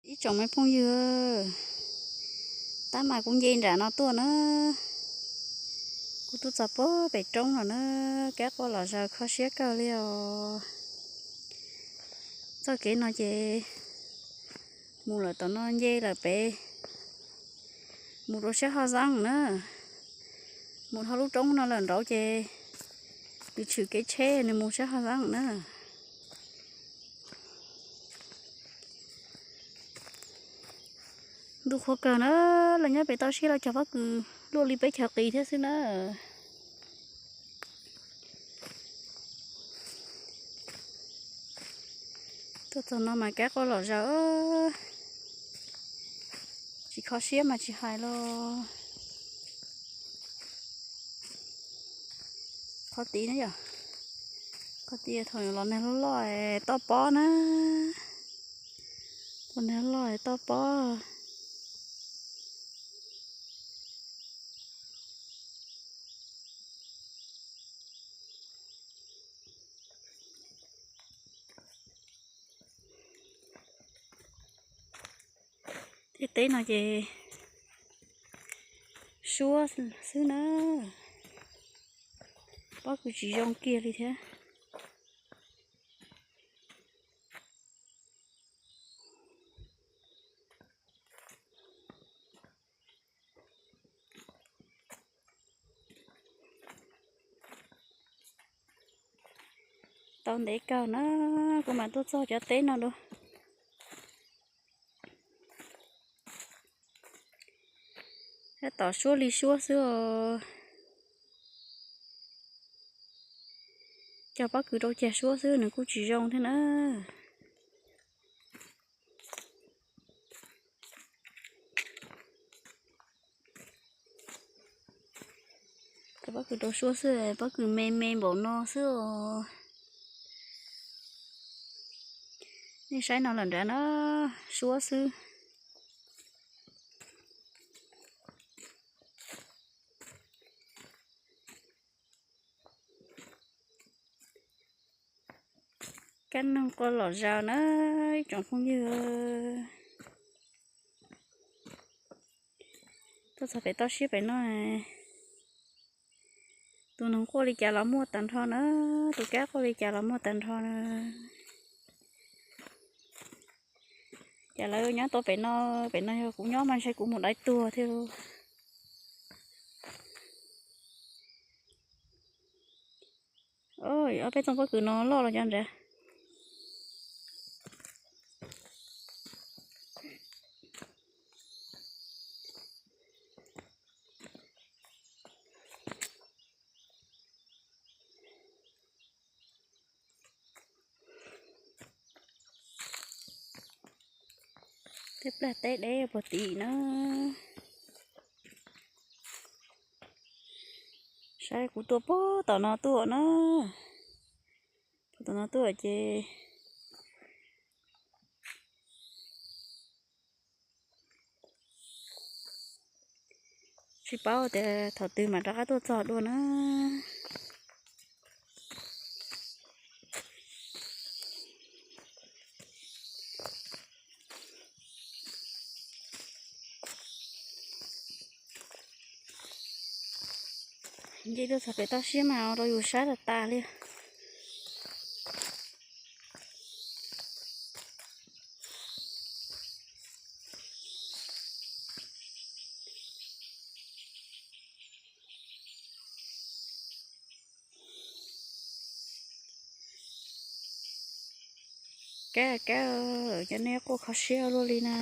Ib tsoom me phooj ywg, tab mas kuv nce nram no tuaj na, kuv tuaj txog puag pem roob no na, kab quaj los zaws kho siab kawg li os. Txoj kev no ces mus lawm tom no nce lawm pem, mus rau sab Haj Zaab na, mus dhau lub roob no lawm nraud ces nws tshwm kev tsheb nws mus sab Haj Zaab na. Ntuj qhuav kawg na, los nyob pem toj siab los cog pob kws luaj li peb chaw qis thiab xwb na. Tuaj txog no mas kab quaj los zaws, tsis kho siab mas tsis hais los. Qhov tid na yom, qhov tid thaum los nag loj loj toj pob na, los nag loj toj pob. Tej teb no ces suab xwb na, pob kws tsis zoo kiag li thiab. Tau ntev kawg na, kuv mam tuaj txog cov teb no dua. Tab tom suab li suab xwb os. Cog pob kws rau cag suab xwb nws kuj tsis zoo thiab na. Cog pob kws rau suab xwb, pob kws me me npaum no xwb os. Nej saib no lawm nrad na, suab xwb. Kab noog quaj los zaws na, ib tsoom phooj ywg. Tuaj txog pem toj siab pem no, tus noog quaj li cas los muaj tag nrho na, tus kab quaj li cas los muaj tag nrho na. Cas lawv nyob tau pem no, pem no yog kuv nyob mas ntshe kuv mus dai tuag thiab. Ob peb txooj pob kws no loj los cov nrad. Tej plag teb deb puag tim na. Saib kuv tuaj puag tom no tuaj na. Puag tom no tuaj ces tsis paub tias thaum twg mam rov qab tuaj txog dua na. Nce tuaj txog pem toj siab mas rau yus sab tas tas li. Kab, kab, cov nej quaj kho siab luaj li na.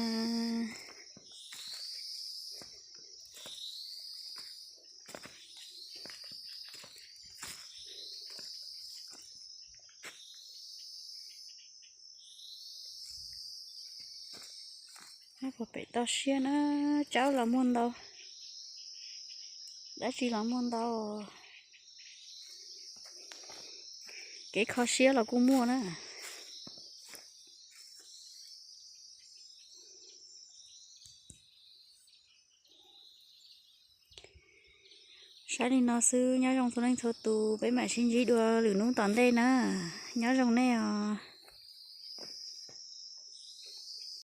Puag pem toj siab na, tsaub los muaj ntau, dab tsi los muaj ntau. Kev kho siab los kuj muaj na. Saib li no xwb, nyob zoo txhua leej txhua tus, peb mam sib ntsib dua lwm hnub tom ntej na. Nyob zoo nej os.